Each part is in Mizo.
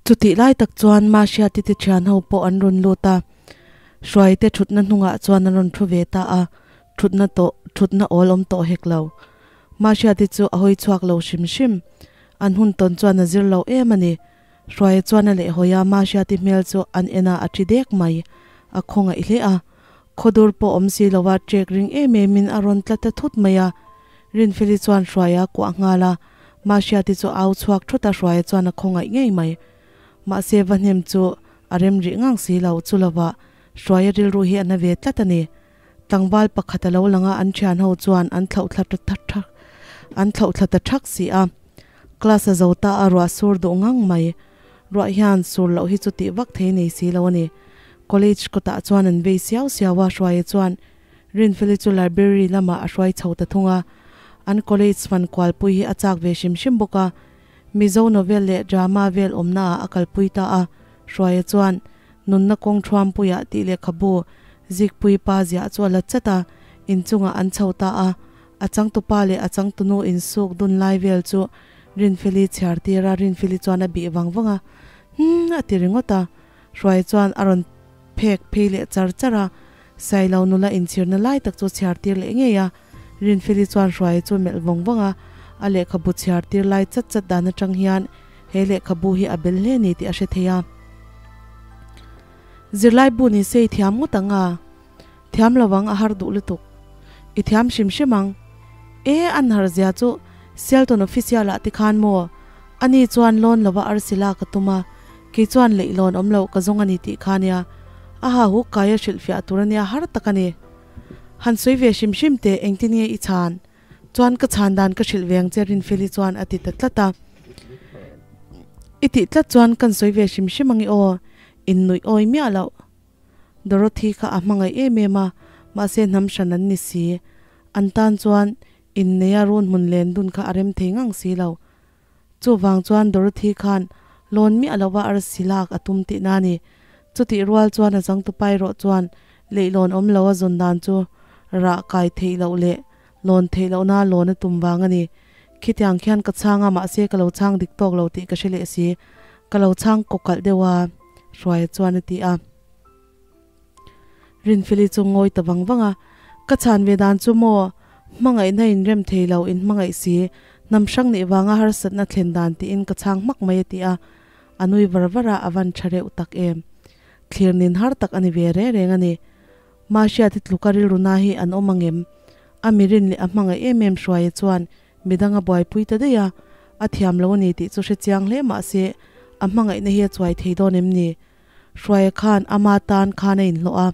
Chutih lai tak chuan Mahriati te thian ho pawh an rawn lut a, Hruaite thutna hnungah chuan an rawn thu ve ta a, thutna tawh thutna awl awm tawh hek lo. Mahriati chu a hawi chhuak lo hrim hrim, an hun tawn chuan a zir lo em a ni. Hruaia chuan a lehhawi a, Mahriati hmel chu an en a, a thi dek mai. A khawngaih hle a, khawdur pawh awm si lova trek ring em emin a rawn tla ta thut mai a. Rinfeli chuan Hruaia a kuah nghal a, Mahriati chu a au chhuak thut a, Hruaia chuan a khawngaih ngei mai. Mahse va hnem chu a rem rih ngang si lo, chu lovah Hruaia rilru hi a na ve tlat a ni. Tlangval pakhat a lo lang a, an thian ho chuan an thlauh thla ta thak an thlauh thla ta thak si a. Class a zo ta a, ruah sur duh ngang mai. Ruah hian sur loh hi chu tih vak thei nei si lo a ni. College kawtah chuan an vei siau siau a, Hruaia chuan Rinfeli chu library lamah a hruai chho ta thung a, an college fan kualpui hi a chak ve hrim hrim bawk a, Mizo novel leh drama vel awmna ah a kalpui ta a, Hruaia chuan nunna kawng thuampuiah tih lehkhabu zikpui pa ziah chu a la chat a, inchungah an chho ta a, a changtupa leh a changtunu insuk dun lai vel chu Rinfeli chhiar tir a, Rinfeli chuan a bih vang vang a, Hmm a ti ringawt a, Hruaia chuan a rawn phek phei leh char char a, Sailo nula inchhirna lai tak chu chhiar tir leh ngei a, Rinfeli chuan Hruaia chu melh vawng vawng a, a lehkhabu chhiar tir lai chat chat dan atang hian he lehkhabu hi a bel hle ni tih a hre thei a. Zirlai bu ni se i thiam ngawt ang a, thiam lo ang a har duh lutuk. I thiam hrim hrim ang. E, an har zia chu Sialton official ah tikhan maw? Ani chuan lawn lova arsi lak a tum a, kei chuan leih lawn awm loh ka zawng a ni tih kha nia. A ha huk kai a hrilhfiah tur a nia har tak a ni. Han sawi ve hrim hrim teh engtin nge i chhan? Chuan ka chhan dan ka hrilh ve ang che Rinfeli chuan a ti ta tlat a. I tih tlat chuan kan sawi ve hrim hrim ang i aw, in nuih awi miah loh. Dorothy kha a hmangaih em em a, mahse hnam hran an ni si. An tan chuan inneia run hmun len dun kha a rem thei ngang si lo. Chuvang chuan Dorothy khan lawn miah lova arsi lak a tum tihna a ni. Chutih rual chuan a zangtupa erawh chuan leihlawn awm lo a zawn dan chu rah kai theih loh leh lawn theih lohna lawn a tum vang a ni. Khitiang khian ka chhang a mahse ka lo chhang dik tawk lo tih ka hre leh si. Ka lo chhang kawkalh deuh a, Hruaia chuan a ti a. Rinfeli chu ngawi ta vang vang a, Ka chhan ve dan chu maw, hmangaihna in rem thei lo in hmangaih si, hnam hrang nih vanga harsatna thlen dan tiin ka chhang hmak mai a ti a, a nui var var a, a van tha reuh tak em. Thlir nin har tak a ni ve reng reng a ni. Mahriati tluka rilru na hi an awm angem? A mirin leh a hmangaih em em Hruaia chuan Midang a buaipui ta daih a, a thiam lo a ni tih chu hre chiang hle mah se a hmangaihna hi a chuai thei dawn em ni? Hruaia khan ama tan khan a inhlawh a,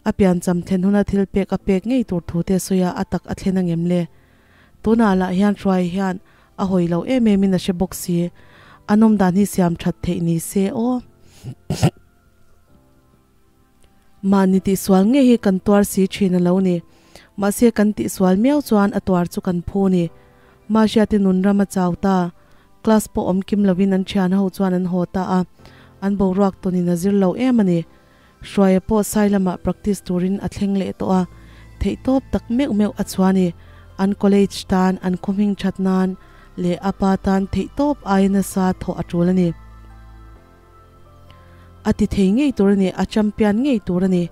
a piancham thlen huna thil pek a pek ngei tur thu te sawi a, a tak a thlen angem le? Tunah lah hian Hruaia hian a hawi lo em em in a hre bawk si, a nawm dan hi siam that theih ni se aw. Mahni tihsual ngei hi kan tuar si thin a lo ni. Mahse kan tihsual miau chuan a tuar chu kan phu ni. Mahriati nun ram a chau ta. Class pawh awm kim lovin an thian ho chuan an haw ta a. An boruak tawnin a zir lo em a ni. Hruaia pawh sai lamah practice turin a thleng leh tawh a. Theihtawp tak meuh meuh a chhuah a ni. An college tan, an khawhming that nan leh a pa tan theihtawp aia nasa thawh a tul a ni. A ti thei ngei tur a ni, a champion ngei tur a ni.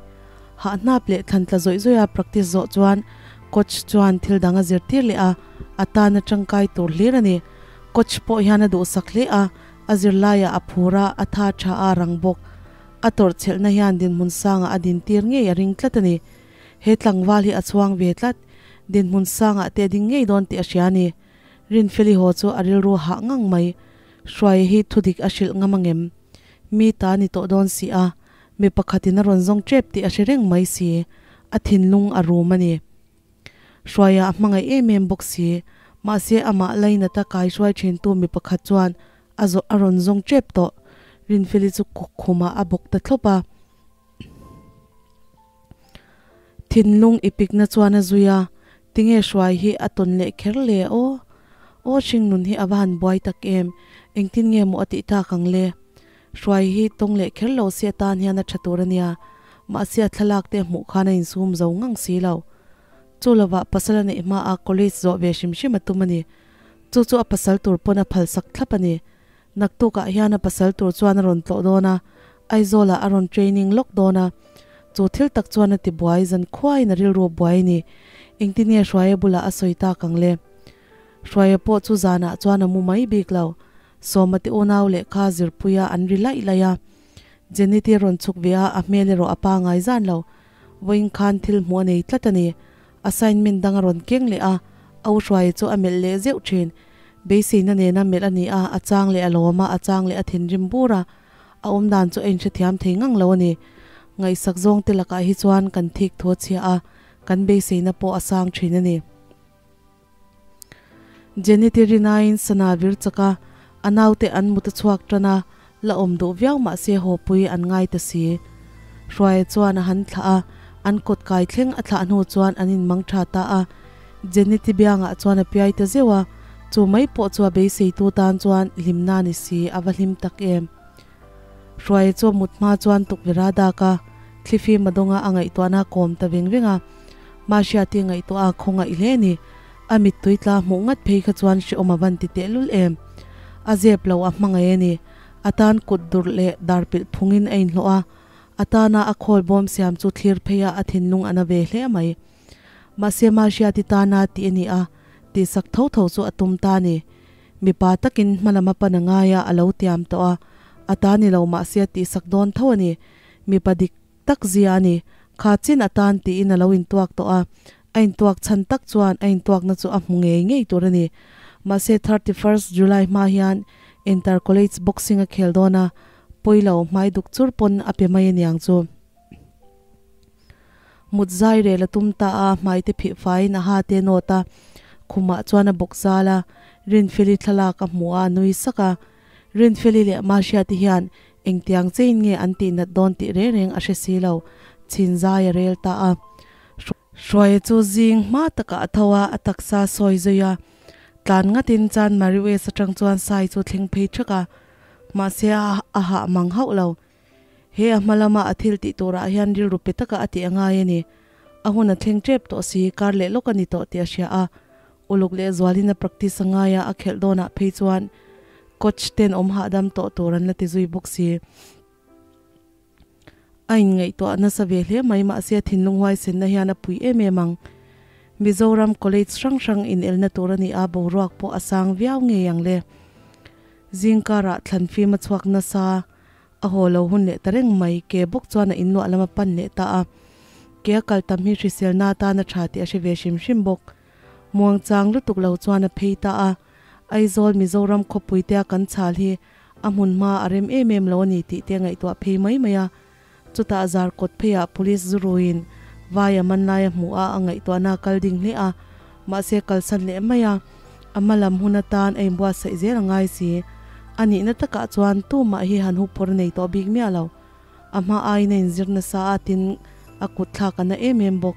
Hahhnap leh thlan tla zawih zawih a practice zawh chuan coach chuan thil dang a zirtir leh a, a tan a tangkai tur hlir a ni. Coach pawh hian a duhsak hle a, a zirlaiah a phur a, a tha tha a rang bawk. A tawrhchhelhna hian dinhmun sangah a dintir ngei a ring tlat a ni. He tlangval hi a chhuang ve tlat, dinhmun sangah te a ding ngei dawn tih a hria a ni. Rinfeli haw chu a rilru hah ngang mai. Hruaia hi thudik a hrilh ngam angem? Mi ta ni tawh dawn si a, mi pakhatin a rawn zawng tep tih a hre reng mai si, a thinlung a rum a ni. Hruaia a hmangaih em em bawk si, mahse amah lainata kai hruai thintu mi pakhat chuan a zawh a rawn zawng tep tawh. Rinfeli chu khumah a bawk ta thlawp a. Thinlung i pikna chuan a zui a, tinge hruai hi a tawn leh kher le aw? Aw hringnun hi a va han buai tak em, engtin nge maw a tih tak ang le? Hruai hi tawng leh kher lo se atan hian a tha tur a nia, mahse a thlalak te hmuh khan a insum zo ngang si lo. Chu lovah pasal a neih hma a college zawh ve hrim hrim a tum a ni. Chu chu a pasal tur pawn a phalsak thlap a ni. Naktukah hian a pasal tur chuan a rawn tlawh dawn a, Aizawlah a rawn training lawk dawn a. Chu thil tak chuan a ti buai zan khuaiin a rilru a buai a ni. Engtin nge Hruaia bulah a sawi tak ang le? Hruaia pawh chu zanah chuan a mu mai bik lo. Sawma te unau lehkha zirpuia an ri laih laih a. Jenny te rawn chhuk ve a, a hmel erawh a pangai zan lo. Vawiin khan thil hmuh a nei tlat a ni. Assignment dang a rawn keng leh a, a u Hruaia chu a melh leh zeuh thin. Beiseina nena melh a ni a, a chang leh a lawm a, a chang leh a thinrim bur a. A awmdan chu a inhrethiam thei ngang lo a ni. Ngaihsak zawng te lakah hi chuan kan thik thu a chhia a, kan beiseina pawh a sang thin a ni. Jenny te rinaiin sana vir chak a, a naute an mut a chhuak tan a, la awm duh viau mah se haw pui an ngai ta si. Hruaia chuan a han thlah a, an kawt kai thleng a thlah hnu chuan an inmang tha ta a. Jenny te biangah chuan a piai ta zeuh a, chu mai pawh chu a beiseitu tan chuan hlimna ni si, a va hlim tak em. Hruaia chu a mut hma chuan tukverh a dak a, thlifim a dawnga a ngaihtuahna a kawm ta veng veng a. Mahriati ngaihtuah a khawngaih hle a ni. A mittui tla hmuh ngat phei kha chuan hrehawm a van ti tehlul em. A zep lo a hmangaih a ni. A tan kut durh leh dar pilh phungin a inhlawh a, a tana a khawl bawm siam chu thlir phei a a thinlung a na ve hle mai. Mahse Mahriati tana tih a ni a, tihsak tho tho chu a tum ta a ni. Mipa takin hmalam a pan a ngai a, a lo tiam tawh a, a ta ni lo mahse a tihsak dawn tho a ni. Mipa dik tak zia a ni. Kha chin a tan tiin a lo intuak tawh a, a intuak chhan tak chuan a intuakna chu a hmu ngei ngei tur a ni. Mahse 31st July hma hian Inter College Boxing a khel dawn a, pawi lo hmai duk chur pawn a pe mai aniang chu. Mut zai rel a tum ta a, hmai te phih faiin a ha te nawt a, khumah chuan a bawk zal a, Rinfeli thlalak a hmu a, a nui sak a. Rinfeli leh Mahriati hian engtiang chein nge an tihnat dawn tih reng reng a hre si lo, chhin zai a rel ta a. Hruaia chu zing hma takah a tho a, a taksa sawi zui a, tlan ngatin Chan Mariwes atang chuan sai chu thleng phei thak a, mahse a hah mang hauh lo. He a hma lama a thil tih turah hian rilru pe taka a tih a ngai a ni. A hun a thleng tep tawh si, kar leh lawk a ni tawh tih a hria a. Uluk leh zualin a practice a ngai a, a khelh dawnah phei chuan coach ten awm hahdam tawh tur an la ti zui bawk si. A inngaihtuah nasa ve hle mai mahse a thinlung huaisenna hian a pui em em ang. Mizoram college hrang hrang inelna tur a ni a, boruak pawh a sang viau ngei ang le. Zingkarah thlanfim a chhuak nasa. A haw lo hun leh ta reng mai, ke bawk chuan a inluah lam a pan leh ta a. Ke a kal tam hi hriselna atan a tha tih a hre ve hrim hrim bawk. Muangchang lutuk lo chuan a phei ta a. Aizawl Mizoram khawpui tea kan chhal hi a hmun hma a rem em em lo a ni tih te a ngaihtuah phei mai mai a. Chutah Zarkawt pheiah Police zuruiin vai a man lai a hmuh a, a ngaihtuahna a kal ding hle a. Mahse kalsan leh mai a, a hma lam hun atan a inbuatsaih zel a ngai si. A nihna takah chuan tumah hi han hup phawr a nei tawh bik miah lo. A hma aiin a inzir nasa a, tin a kut thlak a na em em bawk.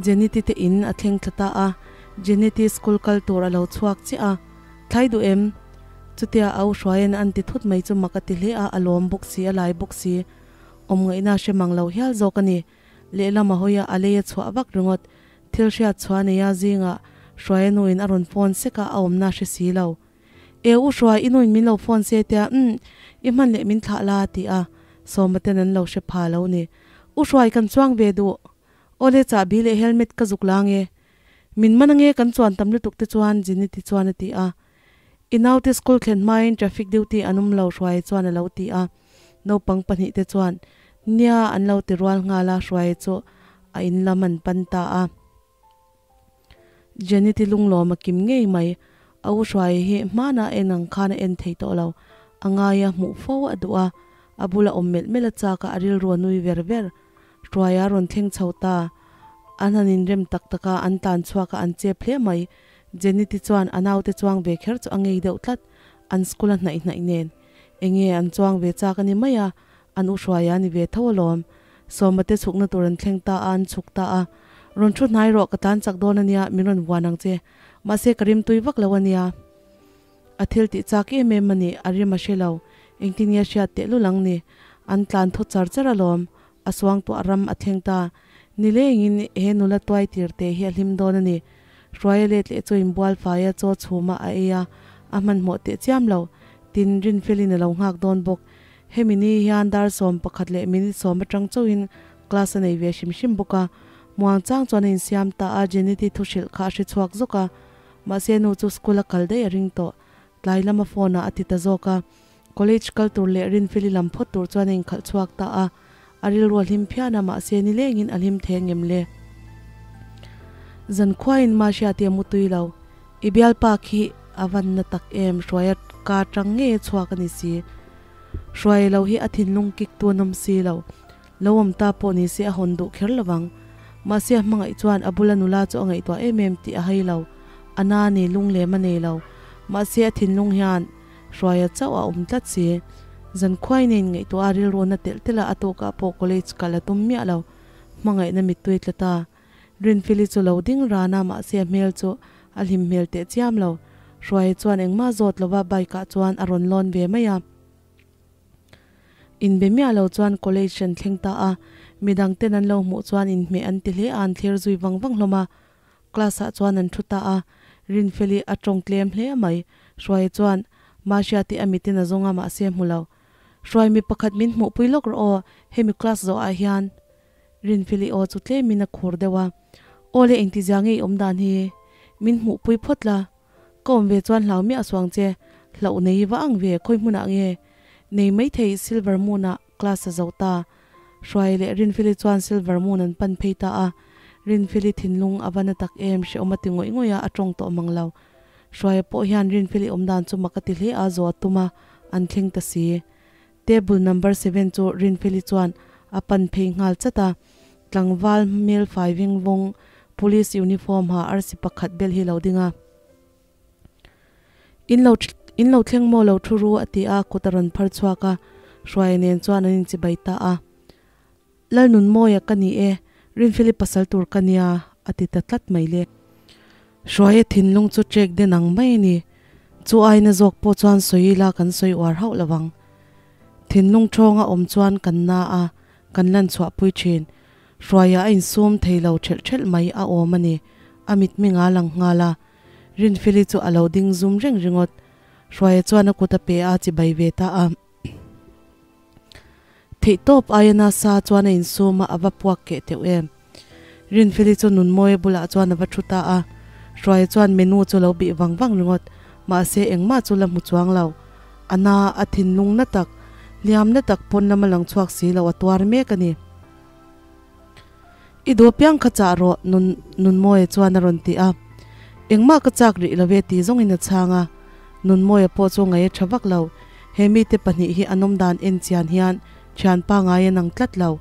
Jenny-te te in a thleng thla ta a, Jenny-te school kal tur a lo chhuak chiah a, Thlai duh em? Chutia a u Hruaia'n an ti thut mai chu mak a ti hle a, a lawm bawk si, a lai bawk si. Awm ngaihna a hre mang lo hial zawk a ni. Lehlam a hawi a, a lei a chhuah vak ringawt. Thil hriat chhuah nei a zingah Hruaia nuin a rawn phone sek a, a awmna a hre si lo. E u Hruai, i nuin min lo phone se tia, umm, i hman leh min thlah la, ti a, Sawma ten an lo hre pha lo ni. U Hruai, kan chuang ve duh. Awle chahbi leh helmet ka zuk la nge. Min man ange kan chuan tam lutuk te chuan Jenny ti chuan a ti a. I naute school thlen hmain traffic duty an awm lo Hruaia chuan a lo ti a. Naupang pahnih te chuan nia an lo ti rual nghal a Hruaia chu a in lam an pan ta a. Jenny ti lunglawm a kim ngei mai. A u Hruaia hi hmanah en ang khan a en thei tawh lo. A ngai a hmuh fo a duh a. A bula awm melh melh a chak a a rilru a nui ver ver. Hruaia rawn thleng chho ta. An han inrem tak tak a, an tlan chhuak a, an chep hle mai. Jenny te chuan a naute chuang ve kher chu a ngei deuh tlat, an school a hnaih hnaih nen. Enge an chuang ve chak a ni mai a, an u Hruaia a ni ve tho alawm. Sawma te chhukna tur an thleng ta a, an chhuk ta a. Rawn thu hnai rawh, ka tlan chak dawn a nia, min rawn vuan ang che. Mahse ka rim tui vak lo a nia. A thil tih chak em em a ni, a rim a hre lo. Engtin nge hriat tehlul ang ni? An tlan thu char char alawm. A suangtuah ram a thleng ta. Nilengin he nula tuai tir te hi a hlim dawn a ni. Hruaia let leh chu inbual fai a, chaw chhum a a ei a. A hmanhmawh teh chiam lo. Tin, Rinfelin a lo nghak dawn bawk. Hemi ni hian dar 11 leh minute sawm atang chauhin class a nei ve hrim hrim bawk a. Muang chang chuan a insiam ta a, Jeneti thu hrilh kha a hre chhuak zawk a. Mahse nu chu school a kal daih a ring tawh. Tlai lama phone ah a ti ta zawk a. College kal tur leh Rinfeli lam phawt tur chuan a inkhalh chhuak ta a. A rilru a hlim phian a, mahse nilengin a hlim thei angem le? Zankhuain Mahriati a mu tui lo. I bialpa khi a van na tak em, Hruaia ka tang ngei a chhuak a ni si. Hruaia lo hi a thinlung kik tu an awm si lo. Lo awm ta pawh ni se a hawn duh kher lo vang. Mahse a hmangaih chuan a bula nula chu a ngaihtuah em em tih a hai lo. A na ni lung lem a nei lo. Mahse a thinlung hian Hruaia chauh a awm tlat si. Zankhuai nen ngaihtuah a rilru na telh telh a, a tawkah pawh college kal a tum miah lo. Hmangaihna mittui tla ta. Rinfili chu lo ding ran a, mahse a hmel chu a hlim hmel teh chiam lo. Hruaia chuan engmah zawt lova bike ah chuan a rawn lawn ve mai a. Inbe miah lo chuan college an thleng ta a, midang ten an lo hmuh chuan inhmeh an ti hle a, an thlir zui vang vang hlawm a. Class ah chuan an thu ta a, Rinfeli a tawng tlem hle mai. Hruaia chuan Mahriati a mitin a zawng a, mahse a hmu lo. Hruai mi pakhat min hmuhpui lawk rawh aw, hemi class zawh ah hian. Rinfeli aw chu tlemin a khur deuh a, Aw le engtizia nge i awm dan hi? Min hmuhpui phawt la. Ka awm ve chuan hlau miah suang che, hlauh nei va ang ve khawi hmunah nge? Nei maithei Silver Moon ah class a zo ta. Hruai leh Rinfeli chuan Silver Moon an pan phei ta a. Rinfeli thinlung a va na tak em hrehawm a ti ngawih ngawih a, a tawng tawh mang lo. Hruaia pawh hian Rinfeli awm dan chu mak a ti hle a, zawh a tum a, an thleng ta si. Table number seven chu Rinfeli chuan a pan phei nghal chat a, tlangval hmel fai veng vawng police uniform ha arsi pakhat bel hi lo ding a. In lo in lo thleng maw lo thu ru a ti a, kut a rawn phar chhuak a, Hruaia nen chuan an inchibai ta a. Lalnunmawia ka ni e, Rinfeli pasal tur ka nia a ti ta tlat mai le. Hruaia thinlung chu trek den ang mai a ni. Chu aina zawk pawh chuan sawi ila kan sawi uar hauh lo ang. Thinlung thawnga awm chuan kan na a, kan lan chhuahpui thin. Hruaia a insum thei lo thelh thelh mai a awm a ni. A mitming a lang nghal a. Rinfeli chu a lo ding zum reng ringawt. Hruaia chuan a kut a pe a, chibai ve ta a. Theihtawp aia nasa chuan a insum a, a va puak keh teuh em. Rinfeli chu Nunmawia bulah chuan a va thu ta a, Hruaia chuan menu chu lo bih vang vang ringawt, mahse engmah chu la hmu chuang lo. A na, a thinlung na tak, hliam na tak pawn lama lang chhuak si lo a tuar mek a ni. I duh piang kha chah rawh, Nun, Nunmawia chuan a rawn ti a. Engmah ka chak rih lo ve ti zawngin a chhang a. Nunmawia pawh chu ngaih a tha vak lo. He mite pahnih hi an awm dan en chian hian thianpa ngai an ang tlat lo.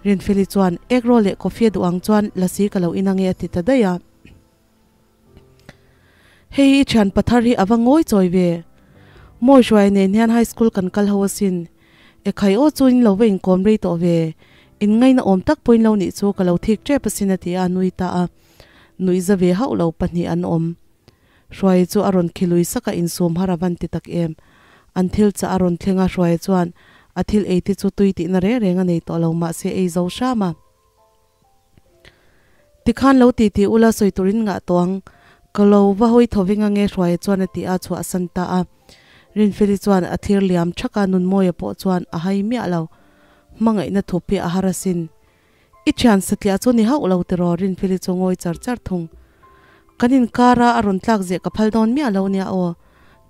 Rinfeli chuan, Egg roll leh coffee a duh ang chuan lasi ka lo in ange a ti ta daih a. Hei i thian pathar hi a va ngawi chawi ve. Mawi hruai nen hian high school kan kal ho asin. Ekhai aw chu in lo va inkawm rei tawh ve. In ngaina awm tak pawhin lo nih chu ka lo thik tep asin a ti a, a nui ta a. Nuih za ve hauh lo pahnih an awm. Hruaia chu a rawn khilui sak a, insum har a van ti tak em. An thil chah a rawn thleng a, Hruaia chuan a thil ei te chu tui tihna reng reng a nei tawh lo mahse ei zo hram a. Tikhan lo ti ti ula sawi turin ngah tawh ang, ka lo va hawi tho veng ange Hruaia chuan a ti a, chhuah a san ta a. Rinfeli chuan a thlir liam thak a, Nunmawia pawh chuan a hai miah lo. Hmangaihna thup hi a har asin. I thian satliah chu ni hauh lo tiraw Rinfeli chu ngawi char char thung. Kan inkara a rawn tlak zeh ka phal dawn miah lo nia aw,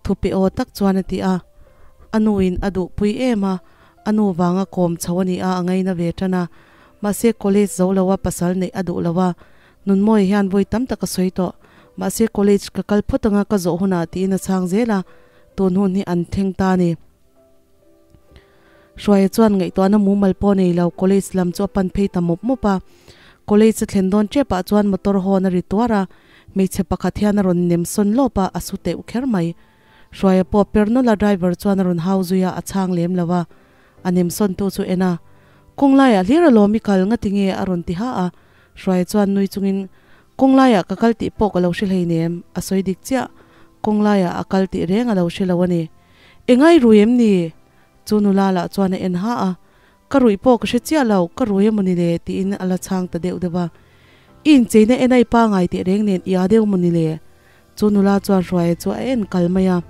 thupe aw tak chuan a ti a. A nuin a duhpui em a, a nu vanga kawm chho a ni a, a ngaina ve tan a. Mahse college zo lo a pasal neih a duh lo a, Nunmawia hian vawi tam tak a sawi tawh. Mahse college ka kal phawt anga ka zawh hunah tiin a chhang zel a, tun hun hi an thleng ta a ni. Hruaia chuan ngaihtuahna mumal pawh nei lo, college lam chu a pan phei ta mawp mawp a. College a thlen dawn tepah chuan motor hawn a ri tuar a, hmeichhe pakhat hian a rawn nem sawn lawp a, a su teuh kher mai. Hruaia pawh per nawlh a, driver chuan a rawn hau zui a, a chhang lem lo a. A nem sawn tu chu en a, Kawng laiah hlir alawm i kal ngati nge? a rawn ti ha a. Hruaia chuan nui chungin, Kawng laiah ka kal tih pawh ka lo hre hleinem, a sawi dik chiah. Kawng laiah a kal tih reng a lo hre lo a ni. Engai rui em ni? Chu nula lah chuan a en ha a, Ka ruih pawh ka hre chiah lo, ka rui emaw ni le? tiin a la chhang ta deuh deuh a. I incheina en a i pangai teh reng nen i â deuh maw ni le? Chu nula chuan Hruaia chu a en kal mai a.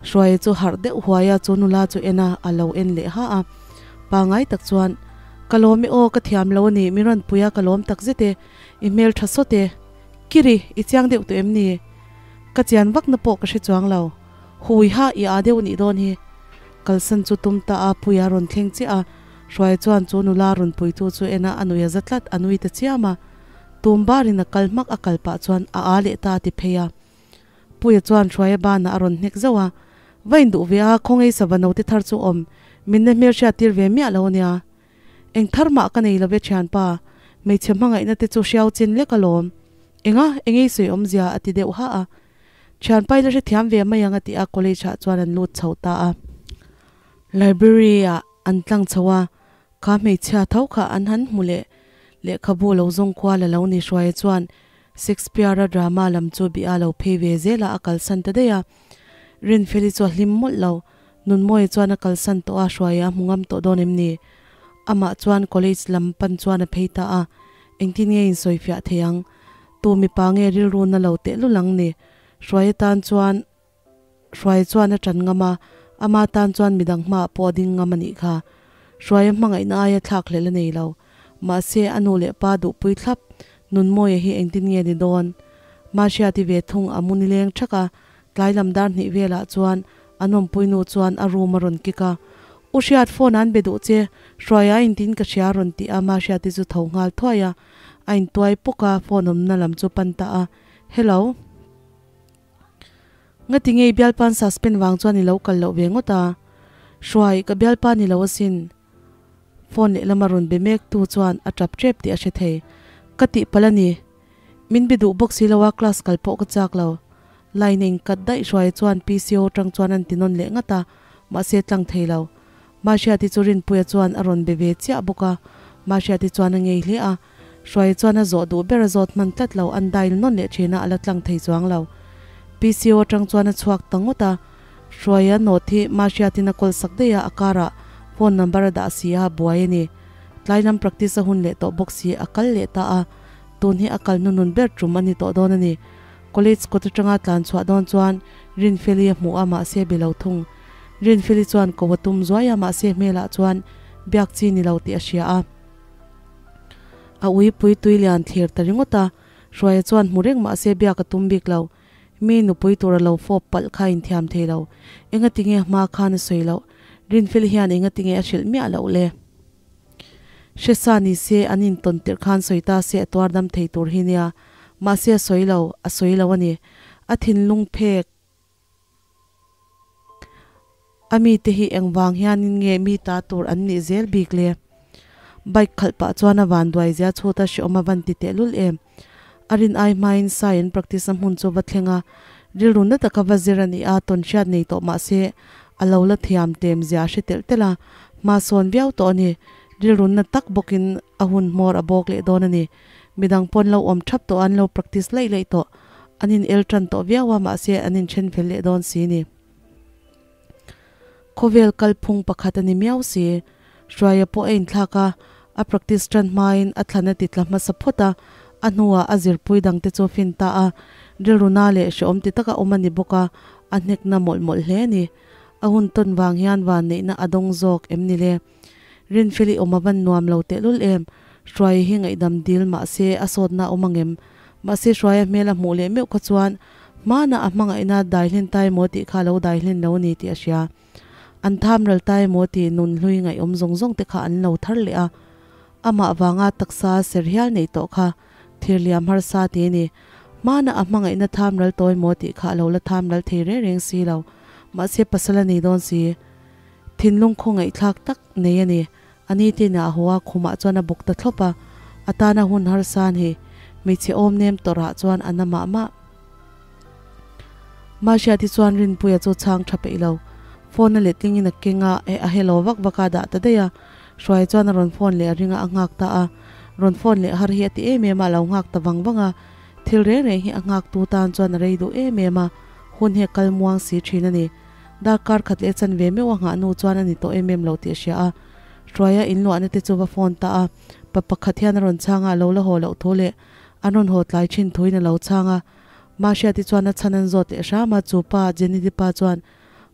Hruaia chu harh deuh huai a, chu nula chu en a, a lo en leh ha a. Pangai tak chuan, Ka lawm e aw, ka thiam lo a ni, mi rawn pui a, ka lawm tak zet e, i hmel tha sawt e. Kiri, i chiang deuh tawh em ni? Ka chian vakna pawh ka hre chuang lo. Hui ha, i aa deuh nih dawn hi. Kalsan chu tum ta a, Puia rawn thleng chiah a. Hruaia chuan chu nula rawn puitu chu en a, a nui a za tlat, a nui ta chiam a. Tum barin a kal hmak a kal pah chuan a aa leh ta a ti phei a. Puia chuan Hruaia banah a rawn hnek zauh a, Va induh ve a, khawngei sava note thar chu awm, min na hmelhriat tir ve miah lo ania. Eng thar mah ka nei lo ve thianpa, hmeichhe hmangaihna te chu hriau chin lek alawm. Enga, engei sawi awmzia a ti deuh hah a. Thianpa i la hrethiam ve mai ang a ti a, college ah chuan an lut chho ta a. Library ah an tlang chho a, Kha hmeichhia tho kha an han hmu leh lehkhabu lo zawng kual a lo ni Hruaia chuan Shakespeare-a drama lam chu bih a lo phei ve zel a, a kalsan ta daih a. Rinfeli chu a hlim mawlh lo. Nunmawia chuan a kalsan tawh a, Hruaia a hmu ngam tawh dawn em ni? Amah chuan college lam pan chuan a phei ta a, engtin nge insawifiah thei ang? Tu mipa nge rilru na lo tehlul ang ni? Hruaia tan chuan Hruai chuan a ṭan ngam a, ama tan chuan midang hmaah pawh a ding ngam a nih kha. Hruaia hmangaihna aia thlak hlelh a nei lo. Mahse, a nu leh pa duhpui thlap Nunmawia hi engtin nge ni dawn? Mahriati ve thung a mu nileng ṭhak a, tlai lam dar hnih velah chuan a nawmpui nu chuan a room a rawn kick a. U Hriat, phone an be duh che, Hruaia intin ka hria a rawn ti a, Mahriati chu tho nghal thuai a, a intuai pawk a, phone awmna lam chu pan ta a, Hello. Ngati nge i bialpa an suspend vang chuan i lo kal loh ve ngawt a? Hruai, ka bialpa ni lo asin. Phone lehlam a rawn be mek tu chuan a tap tep tih a hre thei. Ka tihpalh a ni. Min be duh bawk si lo a, class kal pawh ka chak lo. Line a inkat daih Hruaia chuan PCO tang chuan an ti nawn leh ngat a, mahse tlang thei lo. Mahriati chu Rinpuia chuan a rawn be ve chiah bawk a, Mahriati chuan a ngei hle a. Hruaia chuan a zawh duh ber a zawt hman tlat lo, an dial nawn leh thin a, a la tlang thei chuang lo. PCO atang chuan a chhuak ta ngawt a, Hruaia note hi Mahriatin a kawl sak daih a, a karah phone number a dah si a, buai a ni. Tlai lam practice a hun leh tawh bawk si, a kal leh ta a, tun hi a kal hnunun ber tum a ni tawh dawn a ni. College kawt atanga tlan chhuah dawn chuan Rinfeli a hmuh a, mahse be lo thung. Rinfeli chuan ko a tum zuai a, mahse hmelah chuan biak chi ni lo tih a hria a. A uipui tui lian thlir ta ringawt a, Hruaia chuan hmu reng mahse biak a tum bik lo. Mi nupui tur a lo fawp palh kha a inthiam thei lo. Engatinge a hma khan a sawi loh? Rinfeli hian engatinge a hrilh miah loh le? Hresa ni se an intawn tirh khan sawi ta se a tuar dam thei tur hi nia. Mahse a sawi lo, a sawi lo a ni. A thinlung phek. A mite hi engvang hianin nge mi ta tur an nih zel bik le? Bike khalh pah chuan a vanduai zia chhut a hreawm a van ti tehlul em? A rin ai hmain Sai an practice a hmun chu va thleng a, rilru na taka va zir a ni a, tawnhriat nei tawh mahse a lo la thiam tlem zia a hre telh telh a, hma sawn viau tawh a ni. Rilru na tak bawkin a hun hmawr a bawk leh dawn a ni. Midang pawn lo awm thap tawh a, an lo practice laih laih tawh. An in el tan tawh viau a, mahse an in then fel leh dawn si ni. Khawvel kalphung pakhat a ni miau si. Hruaia pawh a inthlak a, a practice tan hmain a thlan a ti tla hmasa phawt a, a hnuah a zirpui dangte chu fin ta a, rilru na leh hrehawm ti taka awm a ni bawk a, a hnekna mawlh mawlh hle a ni. A hun tawn vang hian vanneihna a dawng zawk em ni le? Rinfeli awm a van nuam lo tehlul em? Hruaia hi ngaihdam dil mahse a sawtna a awm angem? Mahse Hruaia hmel a hmuh leh meuh kha chuan hmana a hmangaihna dai hlen ta emaw tih kha a lo dai hlen lo a ni tih a hria. An tham ral ta emaw tih nun hlui ngaihawm zawng zawng te kha an lo thar leh a. Amah vanga taksa ser hial neih tawh kha thirliam harsa ti a ni. Hmana a hmangaihna tham ral tawi maw tih kha a lo la tham ral thei reng reng si lo. Mahse pasal a nei dawn si. Thinlung khawngaihthlak tak nei a ni. A ni tin a haw a, khumah chuan a bawk ta thlawp a. A tana hun harsa a ni. Hmeichhe awm nem tawrhah chuan a na mah mah. Mahriati chuan Rinpuia chu chhang tha peih lo. Phone a letlingin a keng a, a hello vak vak a dah ta daih a. Hruai chuan a rawn phone leh a ring a, a nghak ta a. Rawn phone leh har hi a ti em em a, a lo nghak ta vang vang a. Thil reng reng hi a nghaktu tan chuan a rei duh em em a, hun hi a kal muang si thin a ni. Darkar khat leh chan ve meuh a nghah nu chuan a ni tawh em em lo tih a hria a. Hruaia inluahna te chu va phone ta a, pa pakhat hian a rawn chhang a, a lo la haw loh thu leh an rawn haw tlai thin thuin a lo chhang a. Mahriati chuan a chhan an zawt leh hram a, chu pa, Jenny-i pa chuan,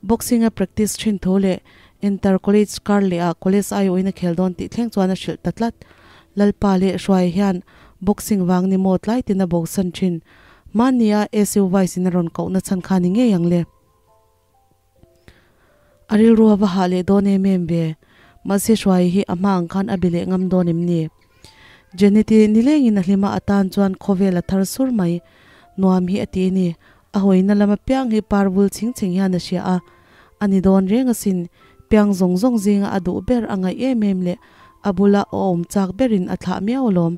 Boxing a practice thin thu leh Inter college kar leh ah college aiawhin a khel dawn tih thleng chuan a hrilh ta tlat. Lalpa leh Hruai hian boxing vang ni maw tlai tin a bosan thin. Hmanni a SU Vice in a rawn kohna chhan kha ni ngei ang le. A rilru a va hah leh dawn em em ve. Mahse Hruai hi a hma ang khan a bi leh ngam dawn em ni? Jeneti nilengin a hlima atan chuan khawvel a thar sur mai. Nuam hi a ti ni. A hawina lama piang hi par vul chhing chhing hian a hria a, a ni dawn reng asin, piang zawng zawng zinga a duh ber a ngaih em em leh a bula a awm chak berin a thlah miau alawm,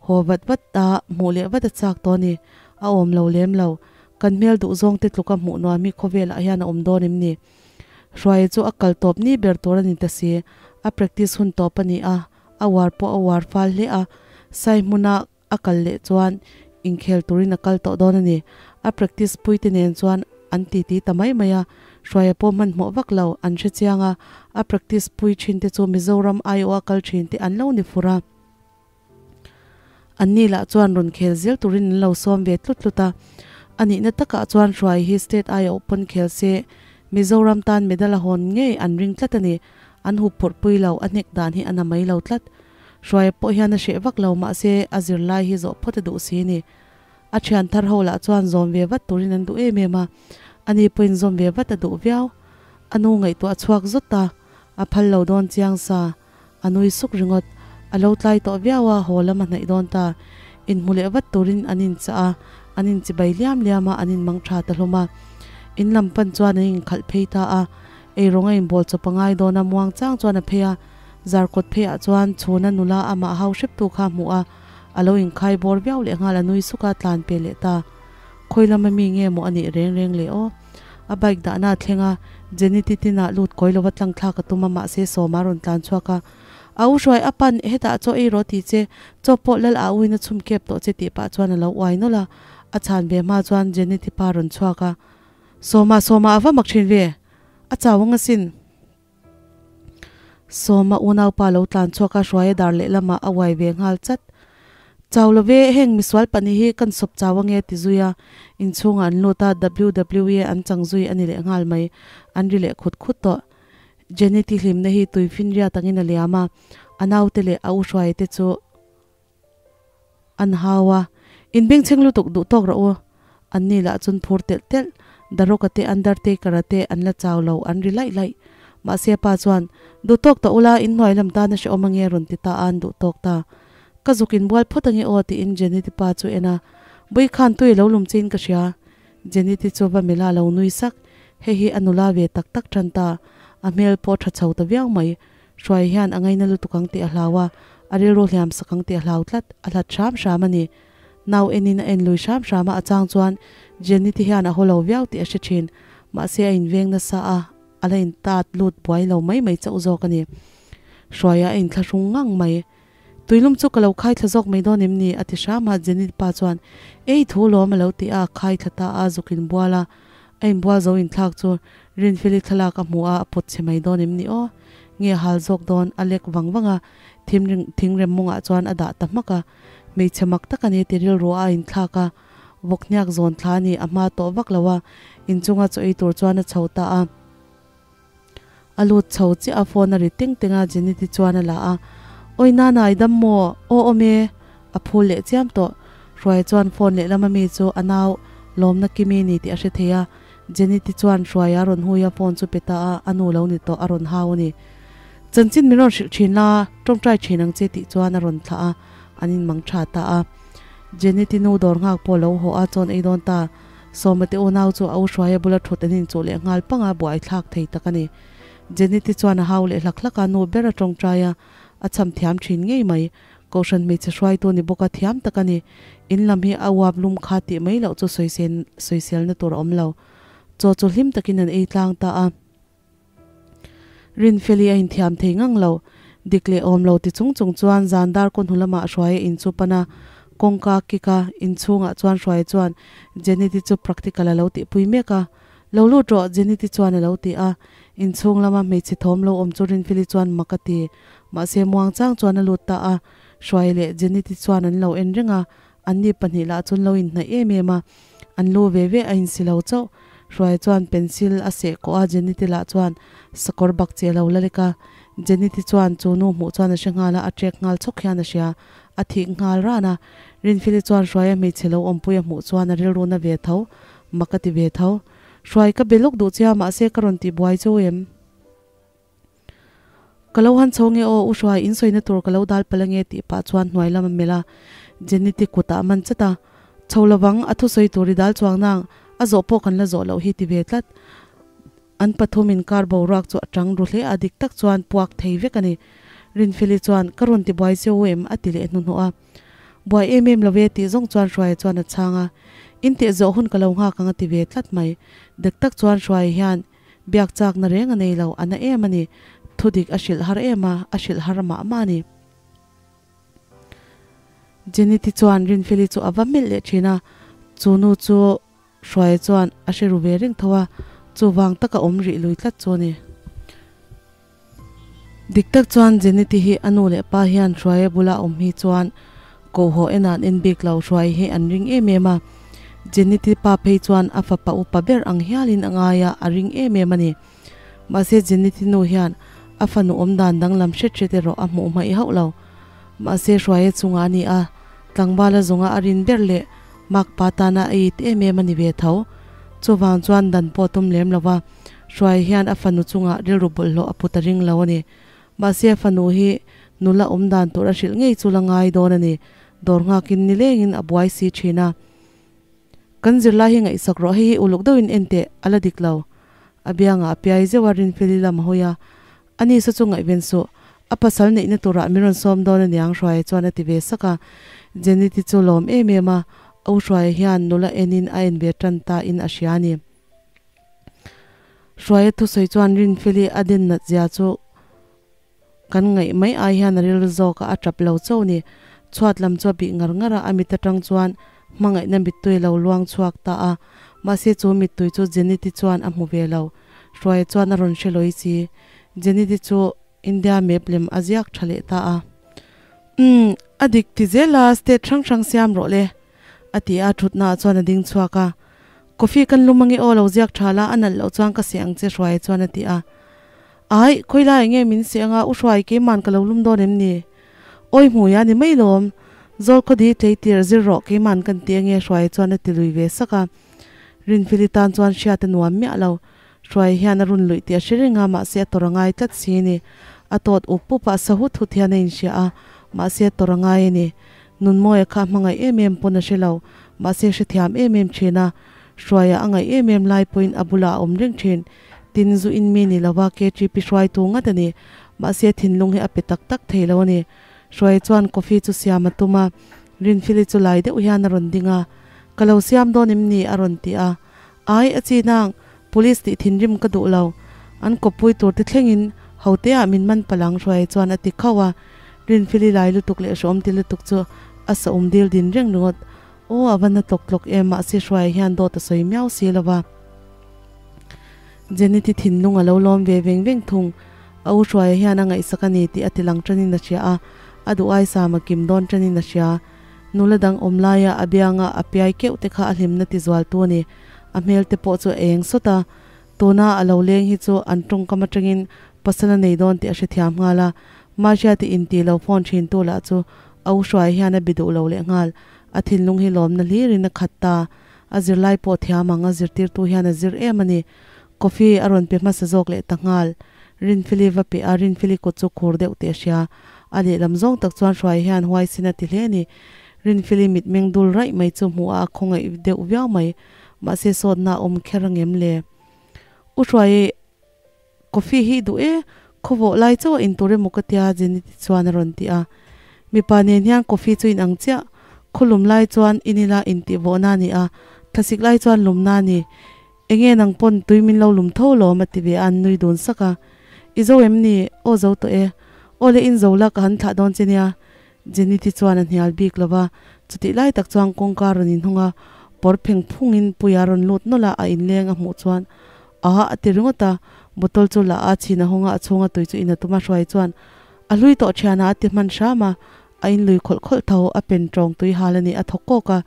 haw vat vat a hmuh leh vat a chak tawh a ni, a awm lo lem lo, kan hmel duh zawng te tluka hmuh nuam hi khawvelah hian a awm dawn em ni? Hruaia chu a kal tawp ni ber tur a ni ta si, a practice hun tawp a ni a, a uar pawh a uar fal hle a, sai hmuna A kal leh chuan inkhel turin a kal tawh dawn a ni. A practice puite nen chuan an titi ta mai mai a, Hruaia pawh hmanhmawh vak lo, an hre chiang a, a practice pui thin te chu Mizoram aiawha kal thin te an lo ni fur a. Anni lah chuan rawn khel zel turin an lo sawm ve tlut tlut a. A nihna takah chuan Hruai hi state aiawh pawn khel se Mizoram tan medal a hawn ngei an ring tlat a ni. An hup phurh pui lo, a hnek dan hi a na mai lo tlat. Hruaia pawh hian a hreh vak lo mahse a zirlai hi zawh phawt a duh si ni. A thian thar ho lah chuan zawm ve vat turin an duh em em a, ani pawhin zawm ve vat a duh viau. A nu ngaihtuah a chhuak zawt a, a phal lo dawn chiang sa. A nui suk ringawt. A lo tlai tawh viau a, haw lam a hnaih dawn ta. Inhmu leh vat turin an inchah a, an inchibai liam liam a, an inmang tha ta hlawm a. In lam pan chuan an inkhalh phei ta a. Eirawng a inbawl chawp a ngai dawn a, muang chang chuan a phei a, Zarkawt pheiah chuan chhuna nula amah hau hreptu kha a hmuh a, a lo inkhai bawr viau leh nghal a nui suk a, tlan pe leh ta. Khawi lama mi nge maw a nih reng reng le aw. A bike dahna a thleng a, Jenny titina lut kawi lova tlang thlak a tum a mahse Sawma a rawn tlan chhuak a, A u hruai a pan, hetah chaw ei rawh ti che, chaw pawh lal a uin a chhum kep tawh che tih pah chuan a lo uai nawlh a, a chhan ve hma chuan Jenny tipa a rawn chhuak a, Sawma Sawma a va mak thin ve, a chau ang asin. Sawma unaupa lo tlan chhuak a hruai a dar lehlamah a uai ve nghal chat. Chau lo ve, heng misual pahnih hi kan sawp chau ange ti zui a, inchhungah an lut a, WWE an chang zui a ni leh nghal mai, an ri leh khut khut tawh. Jenny tihlimna hi tuifinriat angin a liam a, a naute leh a u hruai te chu An hau a, In bengchheng lutuk duh tawk rawh u. Anni lah chun phur telh telh, Daroka te Undertaker-a te an la chau lo, an ri laih laih. Mahse a pa chuan, Duh tawk ta ula, in hnuai lam tan a hrehawm ange rawn ti ta a, an duh tawk ta. Ka zuk inbual phawt ange aw tiin Jenny-te pa chu en a, Bui khan tui lo lum chiin ka hria. Jenny-te chu va mela lo nui sak, hei hi a nula ve tak tak tan ta, a hmel pawh tha chho ta viau mai. Hruai hian a ngaina lutuk ang tih a hlau a, a rilru hliam sak ang tih a hlau tlat, a hlat hram hram a ni. Nau enin a en lui hram hram a, a chang chuan Jenny te hian a haw lo viau tih a hre thin. Mahse a inveng nasa a, a la intat lut buai lo mai mai chauh zawk a ni. Hruaia a inthlahrung ngang mai. Tuilum chu ka lo khai thla zawk mai dawn em ni? a ti hram a, Jenny pa chuan Ei thu lawm a lo ti a, a khai thla ta a, zuk inbual a, a inbual zo inthlak chu Rinfeli thlalak a hmu a, a pawt chhe mai dawn em ni aw? Nge a hal zawk dawn? A lek vang vang a, thim thingrem mawngah chuan a dah ta hmak a. Hmeichhe mak tak a ni ti rilru a inthlak a, vawk hniak zawn thla a ni, a hma tawh vak lo a, inchunga chaw ei tur chuan a chho ta a. A lut chho chiah a, phone a ri teng teng a, Jenny te chuan a la a, Awi Nana i dam maw? Aw awm e! A phul leh chiam tawh. Hruaia chuan phone lehlam ami chu a nau lawmna Kimi ni tih a hre thei a, Jenny te chuan Hruaia a rawn hui a, phone chu pe ta a, a nu lo ni tawh a rawn hau a ni. Chanchin min rawn hrilh thin la, tawngtai thin ang che tih chuan a rawn thlah a, an inmang tha ta a. Jenny te nu dawr nghak pawh lo haw a, chawn ei dawn ta. Sawma te unau chu a u Hruaia bula thut an inchuh leh nghal pang a, buaithlak thei tak a ni. Jenny te chuan a hau leh hlak hlak a, nu ber a tawngtai a, a cham thiam thin ngei mai. Kohhran hmeichhe hruaitu ni bawk a thiam tak a ni. In lam hi a uap lum kha tih mai loh chu sawisel sawiselna tur a awm lo. Chaw chu hlim takin an ei tlang ta a. Rinfeli a inthiam thei ngang lo. Dik leh awm lo ti chung chung chuan zan dar kaw hnu lamah Hruaia in chu pan a, kawngka kik a, inchhungah chuan Hruaia chuan Jeneti chu practical a lo tihpui mek a. Lo lut rawh, Jeneti chuan a lo ti a. Inchhung lama hmeichhe thawm lo awm chu Rinfeli chuan mak a ti. Mahse muangchang chuan a lut ta a, Hruaia leh Jeneti chuan an lo en reng a, anni pahnih lah chuan lo inhnaih em em a, an lu ve ve a insi lo chauh. Hruai chuan pencil a seh kawh a, Jenny te lah chuan sakawr bak che a lo la lek a. Jenny te chuan chu nu hmuh chuan a hre nghal a, a trek nghal chhawk hian a hria. A thik nghal ran a. Rinfeli chuan Hruaia hmeichhe lo awmpui a hmuh chuan a rilru na ve tho, mak a ti ve tho. Hruai ka be lawk duh che a, mahse ka rawn tihbuai chu em? Ka lo han chho nge aw, U Hruai, in sawina tur ka lo dal palh ange tih pah chuan hnuai lam a melh a, Jenny te kut ah a man chat a. Chho lovang, a thusawi tur i dal chuang nang, a zawh pawh kan la zawh loh hi ti ve tlat. An pathum in kar boruak chu a tang ru hle a, dik tak chuan puak thei vek a ni. Rinfeli chuan, Ka rawn ti buai che u em? a ti leh hnuhnawh a. Buai em em lo e tih zawng chuan Hruaia chuan a chhang a, In teh zawh hun ka lo nghak ang a ti ve tlat mai. Dik tak chuan Hruaia hian Biak chakna reng a nei lo, a na em a ni. Thudik a hrilh har em a, a hrilh har mah mah a ni. Jenny te chuan Rinfeli chu a va melh leh thin a, chu nu chu Hruaia chuan a hre ru ve reng tho a, chuvang taka awm rih lui tlat chu a ni. Dik tak chuan Jenny te hi a nu leh pa hian Hruaia bula awm hi chuan koh haw en an en bik lo, Hruaia hi an ring em em a. Jenny te pa phei chuan a fapa upa ber ang hialin a ngai a, a ring em em a ni. Mahse Jenny te nu hian a fanu awmdan danglam hret hret erawh a hmuh hmaih hauh lo. Mahse Hruaia chungah a ni a, tlangvala zawnga a rin ber leh makpa tana a it em em a ni ve tho. Chuvang chuan dan pawh tum lem lo va. Hruai hian a fanu chungah rilru bawlhhlawh a put a ring lo a ni. Mahse a fanu hi nula awm dan tur a hrilh ngei chu la ngai dawn a ni. Dawr nghakin nilengin a buai si thin a. Kan zirlai hi ngaihsak rawh, hei hi uluk deuhin en teh, a la dik lo. A biangah a piai zeuh a, Rinfeli lam a hawi a. Ani saw chu ngaihven suh, a pasal neihna turah min rawn sawm dawn a niang Hruaia chuan a ti ve sak a. Jenny te chu lawm em em a, U Hruaia hian nula enin a en ve tan ta in a hria a ni. Hruaia thusawi chuan Rinfeli a den nat zia chu kan ngaih mai ai hian a rilru zawk a, a tap lo chauh ni. Chhuat lam chu a bih ngar ngar a, a mit atang chuan hmangaihna mittui a lo luang chhuak ta a. Mahse chu mittui chu Jenny-te chuan a hmu ve lo. Hruaia chuan a rawn hre lawi si. Jenny-te chu India map lem a ziak tha leh ta a. Umm, a dik ti zel a, state hrang hrang siam rawh le. A ti a, thutnaah chuan a ding chhuak a. Coffee kan lum ange aw, lo ziak tha la, a nalh loh chuan ka seh ang che Hruaia chuan a ti a. Ai, khawilai enge min seh anga, u Hruai keiman ka lo lum dawn em ni? Awi hmui a ni mai lawm, zawl khawdi tlei tir zir rawh keiman kan ti ange Hruaia chuan a ti lui ve sak a. Rinfili tan chuan hriat a nuam miah lo. Hruaia hian a run luih tih a hre reng a, mahse a tawrh a ngai tlat si a ni. A tawt up up a, a sa hut hut hian a inhria a, mahse a tawrh a ngai a ni. Nunmawia kha a hmangaih em em pawn a hre lo, mahse hrethiam em em thin a. Hruaia a ngaih em em lai pawhin a bulah a awm reng thin. Tin, zu in mi ni lova KTP hruaitu ngat a ni. Mahse thinlung hi a pe tak tak thei lo a ni. Hruaia chuan coffee chu siam a tum a, Rinfili chu lai deuh hian a rawn ding a. Ka lo siam dawn em ni? a rawn ti a. Ai, a chi nang, police tih thinrim ka duh lo. An kawppui tur te thlengin hote ah min man palang Hruaia chuan a ti khauh a. Rinfili lai lutuk leh hrawm ti lutuk chu a saum dil din reng ringawt. Aw, a va na tlawk tlawk em, mahse Hruaia hian dawt a sawi miau si lo va. Jenny ti thinlung a lo lawm ve veng veng thung. A u Hruaia hian a ngaihsak a ni tih a ti lang tanin a hria a, a duh aisam a kim dawn tanin a hria. Nula dang awm laia a bianga a piai keuh te kha a hlimna ti zualtu a ni. A hmel te pawh chu a eng sawt a. Tuna a lo leng hi chu an tawngkam atangin pasal a nei dawn tih a hrethiam nghal a. Mahriati inti lo phone thin tu lah chu a u hruai hian a bi duh lo leh nghal. A thinlung hi lawmna hlirin a khat ta. A zirlai pawh thiam ang a zirtirtu hian a zir em a ni. Coffee a rawn pe hmasa zawk leh ta nghal. Rinfili va pe a, Rinfili kut chu khur deuh teh a hria. A lehlam zawng tak chuan Hruai hian huaisin a ti hle a ni. Rinfili mitmeng dul raih mai chu hmuh a a khawngaih deuh viau mai. Mahse sawtna a awm kher angem le? U Hruai, coffee hi i duh e, khawvawh lai chauh a in tur emaw ka tia Jenny ti chuan a rawn ti a. Mipa nen hian coffee chu in ang chiah. Khawlum lai chuan in ila intihvawhna a ni a, thlasik lai chuan lumna a ni. Enge nang pawn tui min lo lum tho lawm a ti ve a, an nui dun sak a. I zo em ni? Aw zo tawh e. Aw le in zo la ka han thlah dawn che nia. Jenny te chuan a hnial bik lo va, chutih lai tak chuan kawngka rawn inhawng a, pawr pheng phungin Puia rawn lut nawlh a, a inleng a hmuh chuan Aha a ti ringawt a, bottle chu la a, chhin a hawng a, a chhunga tui chu in a tum a, hruai chuan a hlui tawh thian a a ti hman hram a, a inlui khawlh khawlh tho, a pen tawng tui hal a ni, a thawk kawk a.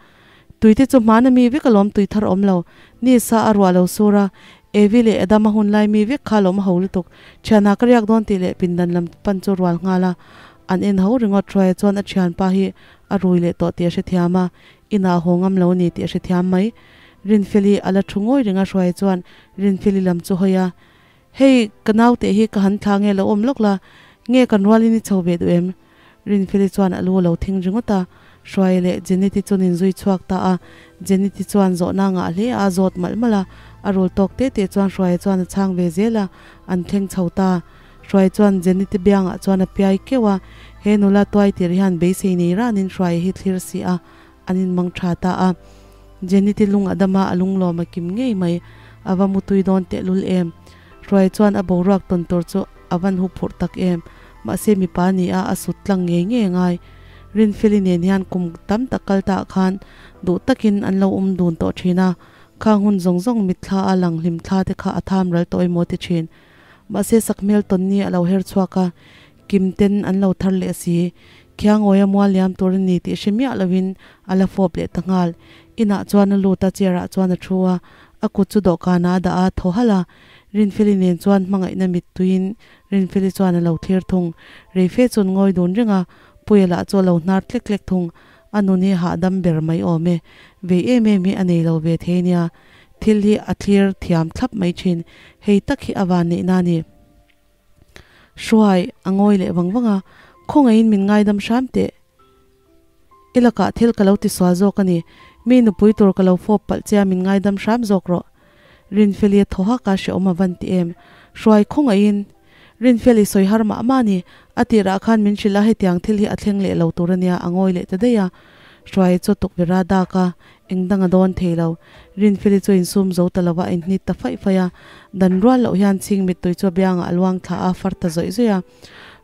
Tui te chu hmana mi vek alawm tui thar awm lo. Ni sa a ruah lo sur a, Evi leh Adama hun lai mi vek kha alawm a ho lutuk. Thianah ka riak dawn tih leh pindan lam pan chu rual nghal a. An en ho ringawt Hruaia chuan a thianpa hi a rui leh tawh tih a hrethiam a, inah a haw ngam lo a ni tih a hrethiam mai. Rinfeli a la thu ngawi reng a Hruaia chuan Rinfeli lam chu hawi a, Hei, ka naute hi ka han thla nge lo awm lawk la, nge kan rualin i chho ve duh em? Rinfeli chuan a lu a lo thing ringawt a, Hruaia leh Jeneti chu nin zui chhuak ta a, Jeneti chuan zawhna ngah hle a zawt malh malh a, a rul tawk te te chuan Hruaia chuan a chhang ve zel a, an thleng chho ta. Hruaia chuan Jeneti biangah chuan a piai keuh a, he nula tuai tir hian beisei nei ranin Hruaia hi thlir si a, an inmang tha ta a. Jeneti lung a dam a, a lunglawm a kim ngei mai. A va mutui dawn tehlul em? Hruai chuan a boruak tawn tur chu a van hu phurh tak em? Mahse mipa ni a, a sut tlang ngei ngei a ngai. Rinfeli nen hian kum tam tak kal ta khan duh takin an lo awm dun tawh thin a, khang hun zawng zawng mitthla a lang hlim thla te kha a tham ral tawh emaw ti thin. Mahse sakhmel tawn ni a lo her chhuak a, Kim ten an lo thar leh si. Khiangawia mual liam tur a ni tih hre miah loin a la fawp leh ta nghal. Inah chuan a lut a, chair ah chuan a thu a, a kut chu dawhkanah a dah a, thaw halh a. Rinfeli nen chuan hmangaihna mittuiin Rinfeli chuan a lo thlir thung. Reife chuan ngawi dun reng a, Puia lah chu a lo hnar tlek tlek thung. A nun hi hahdam ber mai awm e. Vei em em hi a nei lo ve thei nia. Thil hi a thlir thiam thlap mai thin. Hei tak hi a vanneihna a ni. Hruai a ngawi leh vang vang a, Khawngaihin min ngaidam hram teh. I lakah thil ka lo ti sual zawk a ni, mi nupui tur ka lo fawp palh che a min ngaidam hram zawk rawh. Rinfeli a thaw hak a, Hreawm a van ti em? Hruai khawngaihin. Rinfeli sawi har mah mah a ni, a tirah khan min hrilh a hetiang thil hi a thleng leh lo tur a nia a ngawi leh ta daih a. Hruai chu tukverh a dak a, Eng dang a dawn thei lo. Rinfeli chu insum zo ta lova a inhnit ta faih faih a. Dan rual loh hian chhing mittui chu a biangah a luang thla a, far ta zawih zawih a.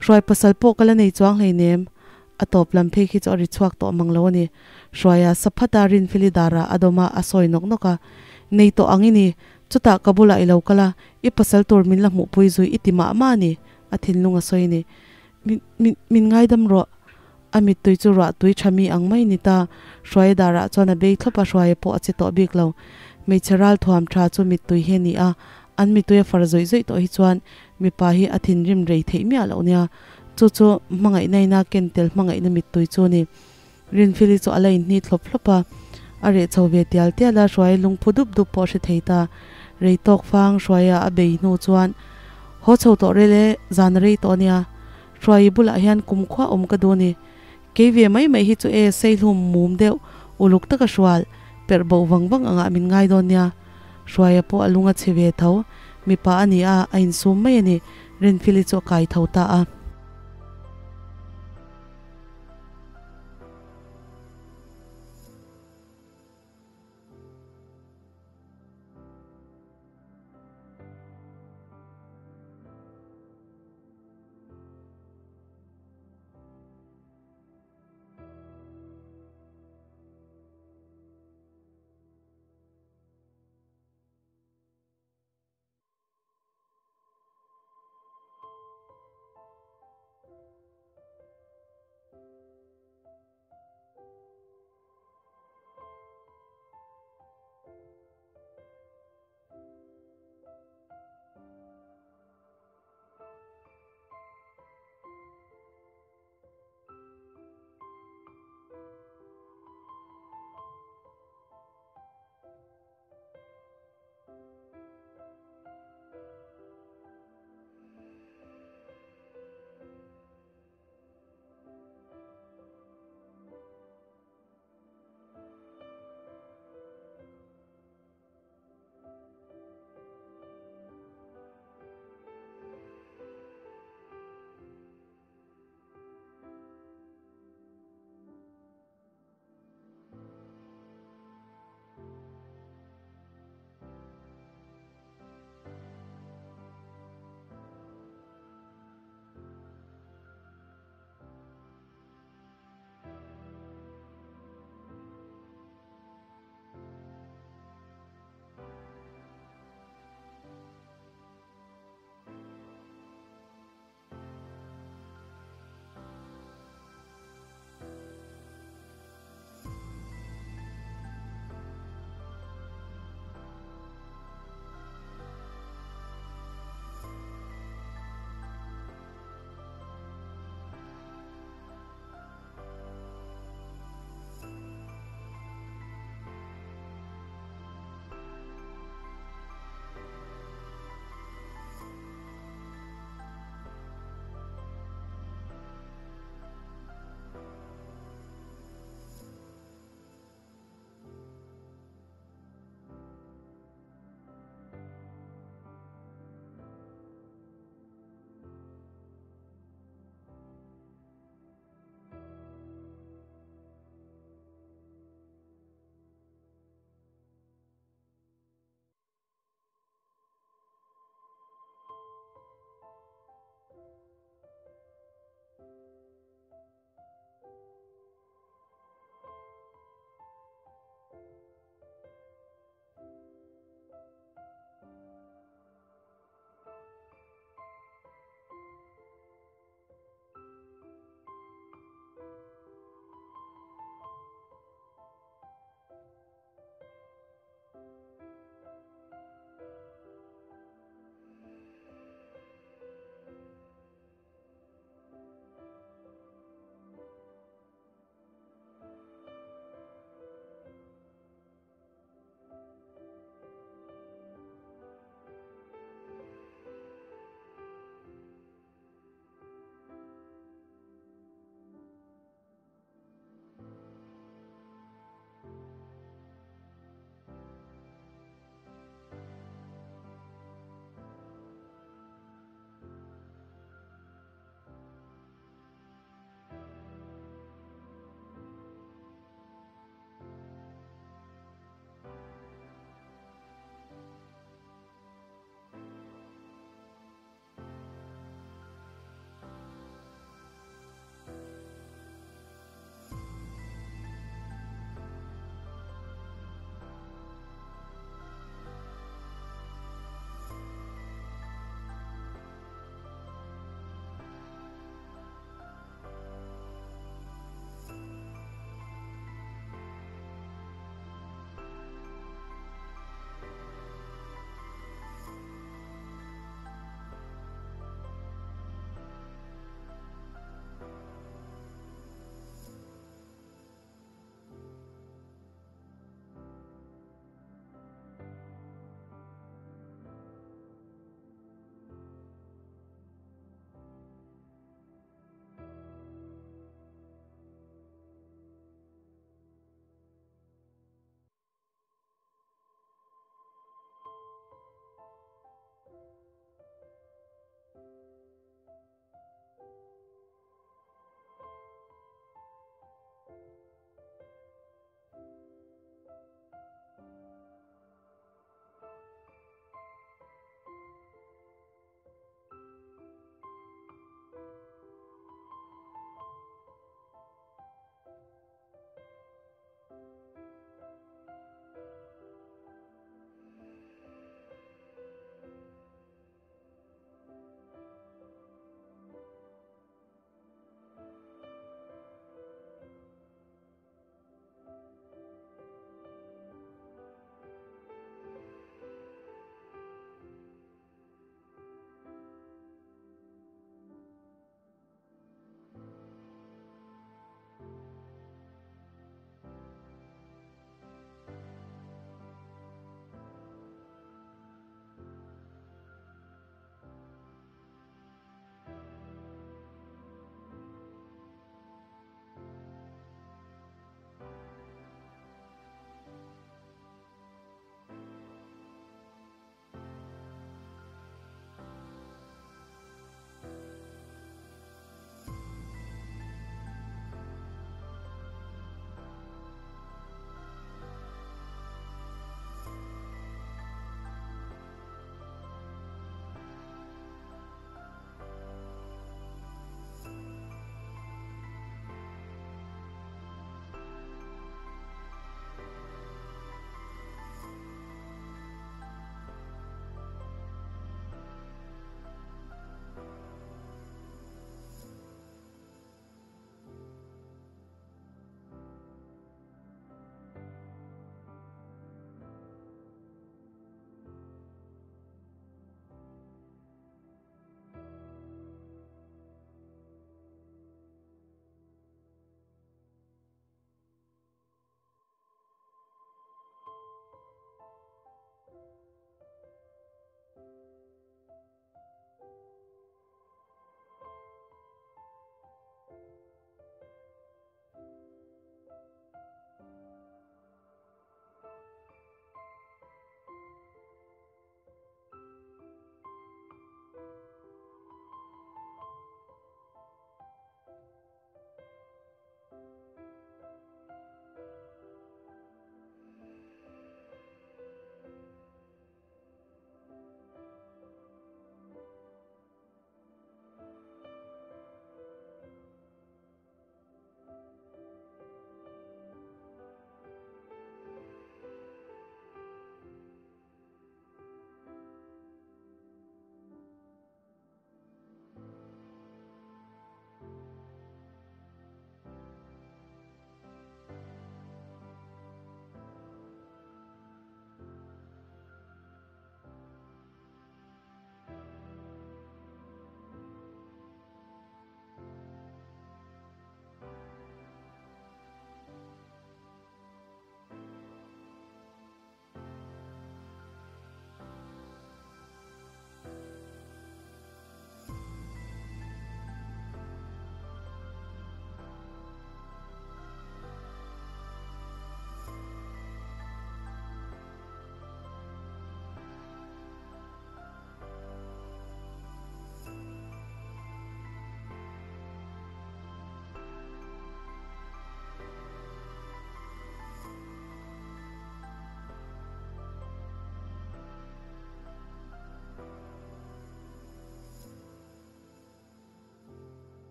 Hruai pasal pawh ka la nei chuang hleinem. A tawp lam phei khi chu a ri chhuak tawh mang lo a ni. Hruaia saphat a Rinfeli darah a dawm a, a sawi nawk nawk a. Nei tawh ang i ni. Chutah ka bulah i lo kal a, i pasal tur min la hmuhpui zui i ti mah mah a ni, a thinlung a sawi a ni. Min, min, min ngaidam rawh. A mittui chu ruah tui tha mi ang mai ni ta. Hruaia darah chuan a bei thlawp a, Hruaia pawh a che tawh bik lo. Hmeichhe ral thuam tha chu mittui hi a ni a, an mittui a far zawih zawih tawh hi chuan mipa hi a thinrim rei theih miah loh nia. Chu chu hmangaihna ina ken tel hmangaihna mittui chu a ni. Rinfili chu a la inhni thlawp thlawp a, a reh chho ve tial tial a, Hruaia lungphu dup dup pawh a hre thei ta. Rei tawk fang Hruaia a bei hnu chuan, Haw chho tawh rel e, zan a rei tawh a nia. Hruai bulah hian kumkhua awm ka duh a ni. Kei ve mai mai hi chu e seihlum mum deuh uluk taka hrual perh bo vang vang angah min ngai dawn nia. Hruaia pawh a lung a chhe ve tho. Mipa a ni a, a insum mai a ni. Rinfili chu a kai tho ta a.